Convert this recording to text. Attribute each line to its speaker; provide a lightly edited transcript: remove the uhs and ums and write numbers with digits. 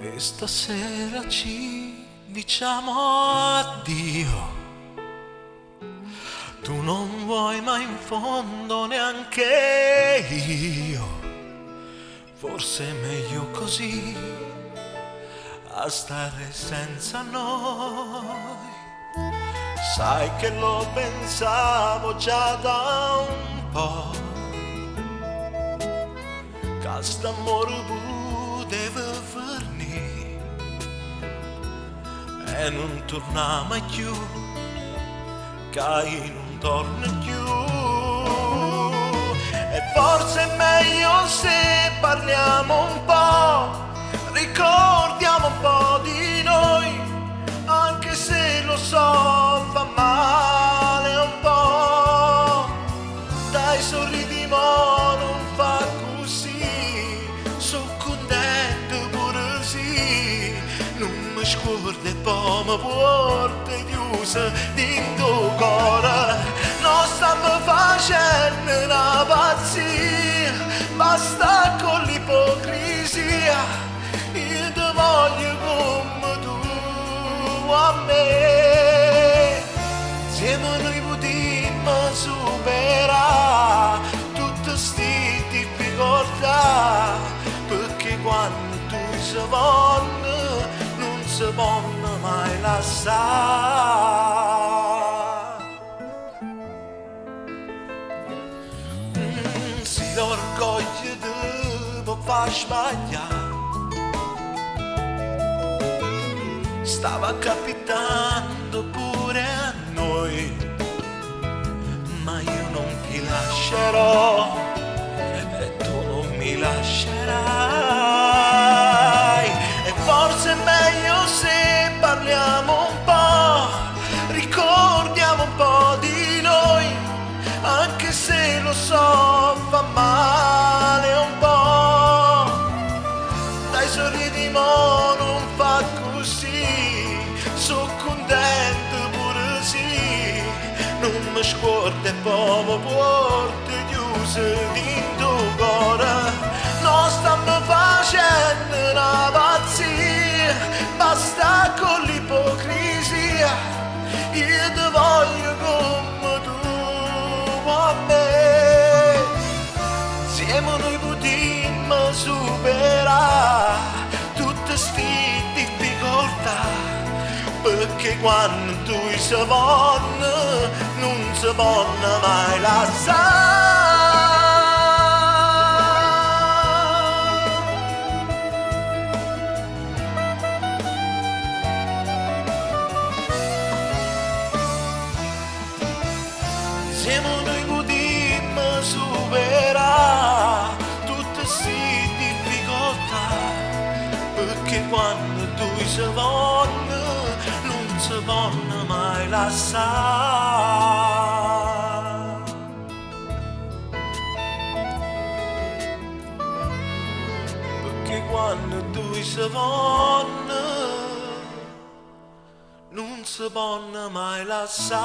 Speaker 1: Questa sera ci diciamo addio. Tu non vuoi ma in fondo neanche io. Forse è meglio così a stare senza noi. Sai che lo pensavo già da un po'. Che st'amore poteva fernì e non torna mai più, che io non torno più. E forse è meglio se parliamo un po', ricordiamo un po' di noi, anche se lo so fa male un po'. Dai, sorridi mo, non fa così, sono contento pure sì, non mi scordo e poi mi porto chiusa dentro cuore. Non stiamo facendo una pazzia, basta con l'ipocrisia, io ti voglio come tu a me. Insieme noi potremmo superare tutte queste difficoltà, perché quando tu si vanno non si possono mai lasciare. Se l'orgoglio ti può far sbagliare, stava capitando pure a noi, ma io non ti lascerò e tu non mi lascerai. E forse è meglio se parliamo un po', ricordiamo un po' di noi, anche se lo so fa male un po'. Dai, sorridi mo, non fa così, sono contento pure sì, non mi scordo e poi mi porto chiuso dentro cuore. Non stiamo facendo una pazzia, basta con l'ipocrisia, io ti voglio come tu a me. Insieme noi potremmo superare tutte queste difficoltà, perché quando tu si vanno non si possono mai lasciare. Insieme noi potremmo superare tutte queste difficoltà, perché quando tu si vanno non si possono mai lasciare. Perché quando tu si vanno non si possono mai lasciare.